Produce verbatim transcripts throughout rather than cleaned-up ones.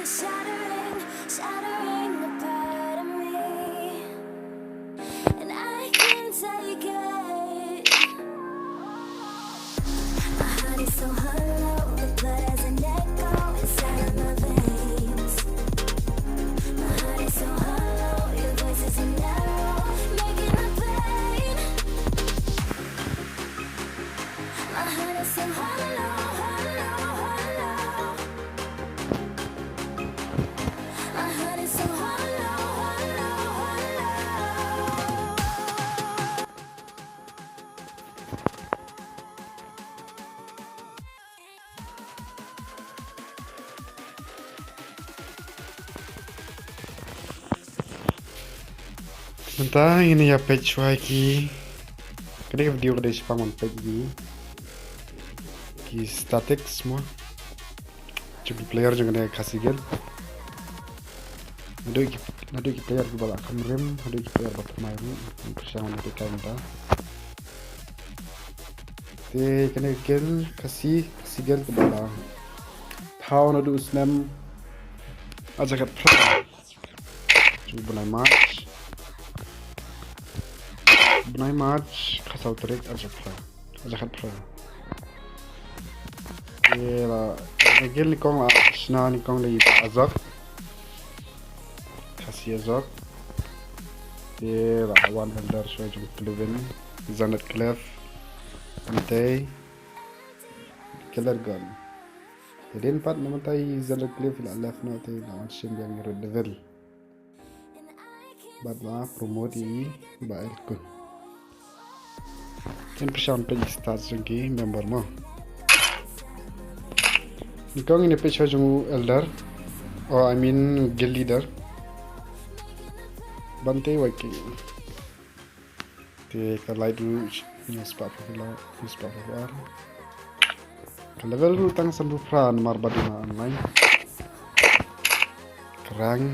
Shattering, shattering a part of me. And I can't take it. My heart is so hollow, the blood has an echo inside of my veins. My heart is so hollow, your voice is an arrow, making my pain. My heart is so hollow, hollow, hollow. My heart is so hollow, hollow, hollow. Mynta ngin ïa peit shuwa ki. Kane ka video ka dei shaphang ban peit ki, ki statistics mo. Jong ki player jong kane ka Khasi Guild. Naduh ki, naduh ki player kiba la kham rim haduh ki player ba thymmai ruh. Ngin pyrshang ban peit kai mynta. Te kane ka guild Khasi, Khasi Guild kaba la thaw naduh u snem ar hajar khatphra. Jong u bnai March. Bnai March, khatsaw tarik, ar hajar khatphra. Ar hajar khatphra. Te la, la guild nyngkong la shna nyngkong da i Bah Azok. Khasi Azok. Te la wan elder shuwa jong u Clevin, Zanet Clef, Antei, Killer Gun. Te dien pat na mynta i Zanet Clef la left noh te la wan shim biang i Red Devil. Bad la promote i Bah Elkun. Ngin pyrshang peit ki stats jong ki member mo. Nyngkong ngin ïa peit shuwa jong u elder. Oh, I mean guild leader. Bante Wai King. Te ka light ruh hynñiew spah phew, hynñiew spah phew ar. Ka level ruh tang sanphew phra namar ba duna online. Ka rank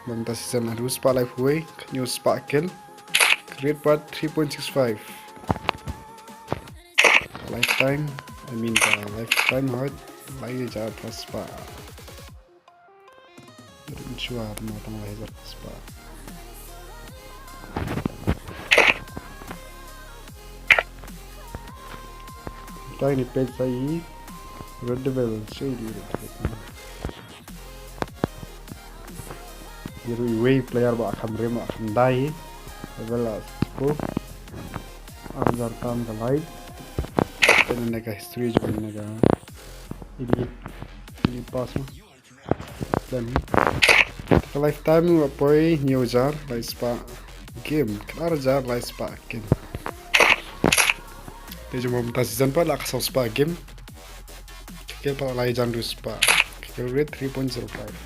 ba mynta season hynriew spah laiphew wei, ka hynñiew spah kill. Ka rate pat three point six five. Ka lifetime, I mean ka lifetime hot, lai hajar phra spah. Rim shuwa mo tang lai hajar spah. Tang ni peit sa i Red Devil, shu i Red Devil. Ïa ruh iwei player ba kham rim ba kham dai. Level la sku. Ar hajar tam ka light. Kane ka history jong kane ka elite, elite pass mo. Ka lifetime ruh la poi hynñiew hajar lai spah game, khatar hajar lai spah game. Te jong mynta season pat la khatsaw spah game. Ka kill pat lai hajar hynriew spah. Ka kill rate three point zero five.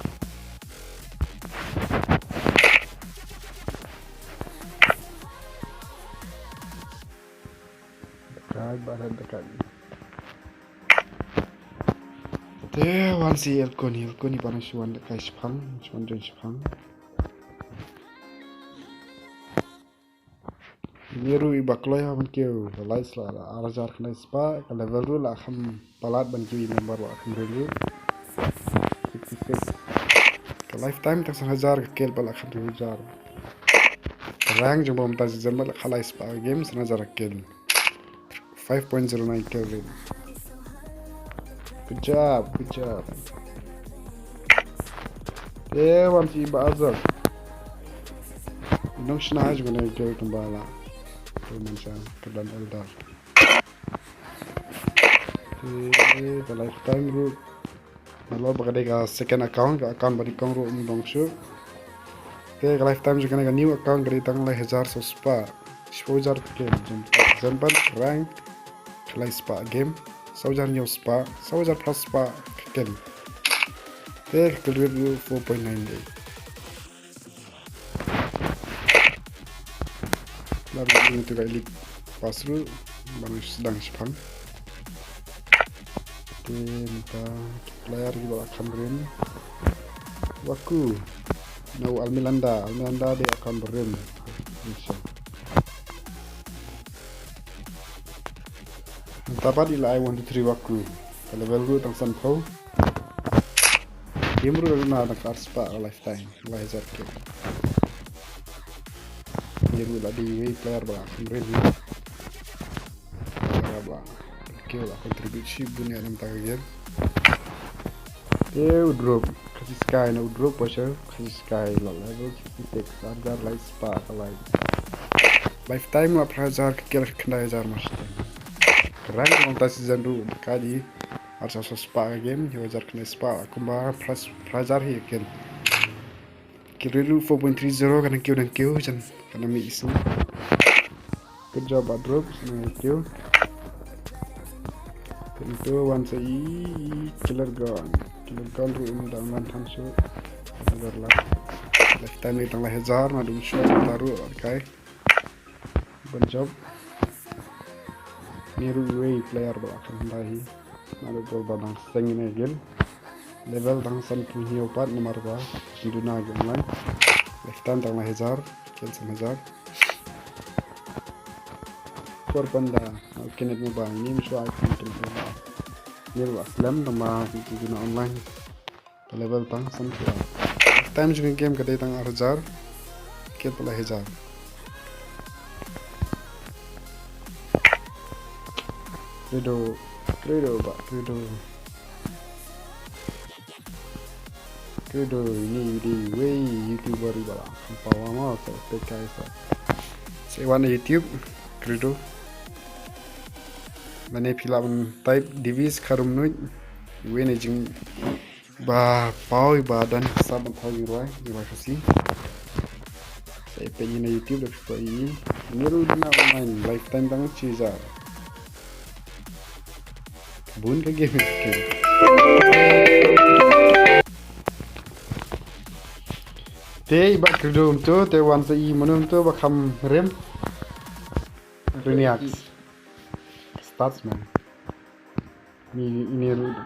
Kai ba da kai. Te wan si Elkun, Elkun i ba nang shu wan da kai shipang, shu wan join shipang. Ni ruh i ba kloi ha ban kiew, ka lai sla, ar hajar khyndai spah, ka level ruh la kham palat ban kiew i member ba kham rim ruh. Sixty six. Ka lifetime tang san hajar, ka kill pat la kham san hajar. Ka rank jong ba mynta season ba la khatlai spah game, san hajar kill. Five point zero nine kill rate. Good job, good job. Te wan si Bah Azok. Nong shna jong kane ka guild kumba la. Te man sha ka Clan Elder. Te ka lifetime ruh. Nalor ba ka dei ka second account, ka account ba nyngkong ruh ym dong shuh. Te ka lifetime jong kane ka new account ka dei tang lai hajar saw spah. Shiphew hajar ka kill, jong ka season pat rank khatlai spah game. Saw hajar hynñiew spah, saw hajar phra spah ka kill. Te ka kill rate ruh four point nine eight. Lada ngi tu ka elite pass ruh ba nang sdang shipang. Te mynta player kiba la kham rim. Waku. Na u Almilanda, Almilanda dei account ba rim. Mynta pat i la ai one two three Waku. Ka level ruh tang sanphew. Team ruh na na kar spah lifetime, lai hajar kill. Ni ruh la dei wei player ba la kham rim. Player ba la kill la contribute shibun ïa na ka game. Te u drop, Khasi Sky na u drop, watch out, Khasi Sky la level sixty-six, ar hajar lai spah ka lai. Lifetime la phra hajar ka kill khyndai hajar mas. Rank long ta season ruh ka di. Ar sa spah ka game, hynñiew hajar khyndai spah, kumba phra, phra hajar hi kin. Kill rate ruh four point three zero, ka dang kiew, dang kiew, jan, ka dang mih isn't. Good job, Adrop, sngewbha kiew. Pinto wan sa i, Killer Gun. Killer Gun ruh ym dang lan than shuh. Hajar la. Lifetime ni tang lai hajar, na dum shuh, ta ruh, kai. Ban jop. Ni ruh wei player ba la kham dei hi. Naduh por ba dang seng ine guild. Level dang sanphew hynñiew pat namar ba duna ki online. Lifetime dang lai hajar, kill san hajar. Por panda, na u Kenneth Mobile, ni ym shu ai kum tum ba. Ni ruh slem tang ba ki duna online. Ka level tang sanphew. Time jong ka game ka dei tang ar hajar. Kill pat lai hajar. Credo, Credo ba, Credo. Credo ini di wei YouTuber ba la. Pawa ma sa te kai sa. Sa wan YouTube, Credo. Lane phi lah ban type Divis Kharumnuid. Wei ne jing Ba paw i ba don sa ban thaw jingrwai, jingrwai Khasi. Sa i peit na YouTube da phi peit i. Ni ruh duna online lifetime dang chiza. Bun ka game ke. Te i ba krdum tu, te wan sa i manum tu ba kham rem. Reniak. Stats man. Ni, ni ruh.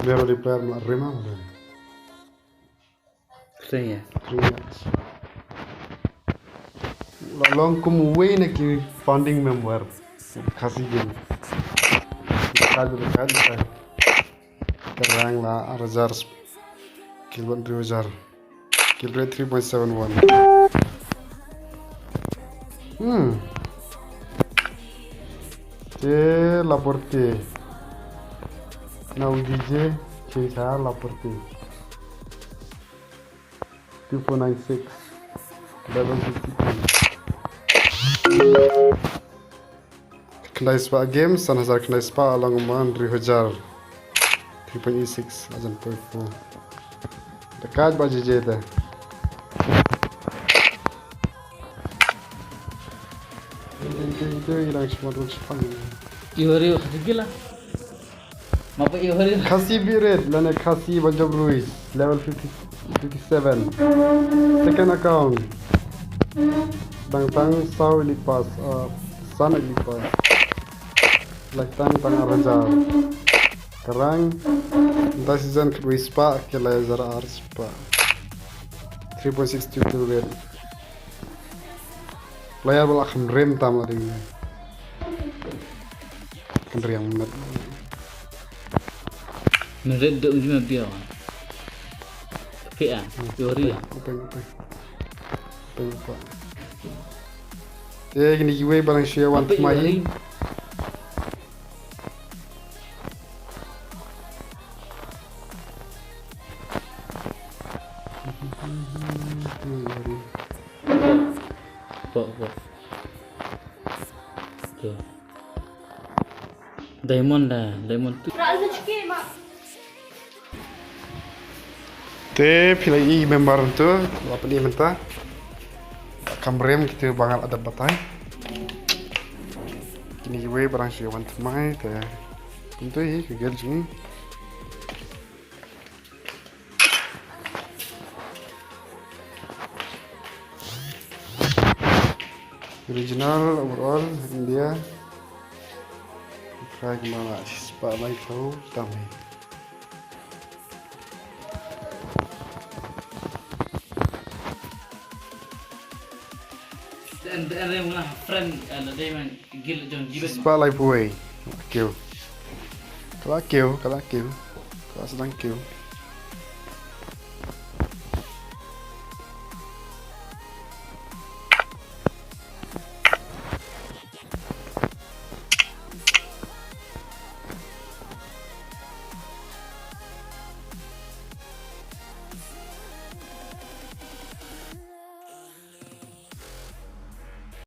Ni ruh di player ma rem ma rem. Kring ya. Kring ya. La long kum wei na ki founding member. Khasi game. Ka ju ka ju ka. Ka rank la ar hajar. Kill ban three hajar. Kill rate three point seven one. Hmm. Te Laporte. Na u D J, Chesa Laporte. Two four nine six. Level fifty-two. Khyndai spah game, san hajar khyndai spah, along man hynriew hajar. Three point eight six, ajan point four. Da kaj ba J J da. Ito, ito, ito, ilang shmot wal shpang. Iwari, khasi gila. Mapa iwari. Khasi Biret, lane Khasi Banjab Ruiz, level fifty, fifty-seven. Second account. Dang tang saw elite pass, uh, san elite pass. Lifetime tang ar hajar. Ka rank, mynta season khatwei spah, kill lai hajar ar spah. Three point six two kill rate. Player ba la kham rem tam la ding. Kan riang met. Meret dok jima biaw. Pia, Yori. Open, open. Open, open. Te kini kiwei ba lang shia wan tmai. Pok, pok. Tu. Diamond dah, diamond tu. Te phi la i member tu, la pyni mynta. Kam rem kita bangal adab batai. Kini kiwei ba lang shia wan tmai te. Kumtu hi ka gel jong ngi. Original overall India. Try kemana? Spah mai kau tamai. Spah lai poi. Kiw. Ka la kiew, ka la kiew. Ka la sdang kiew.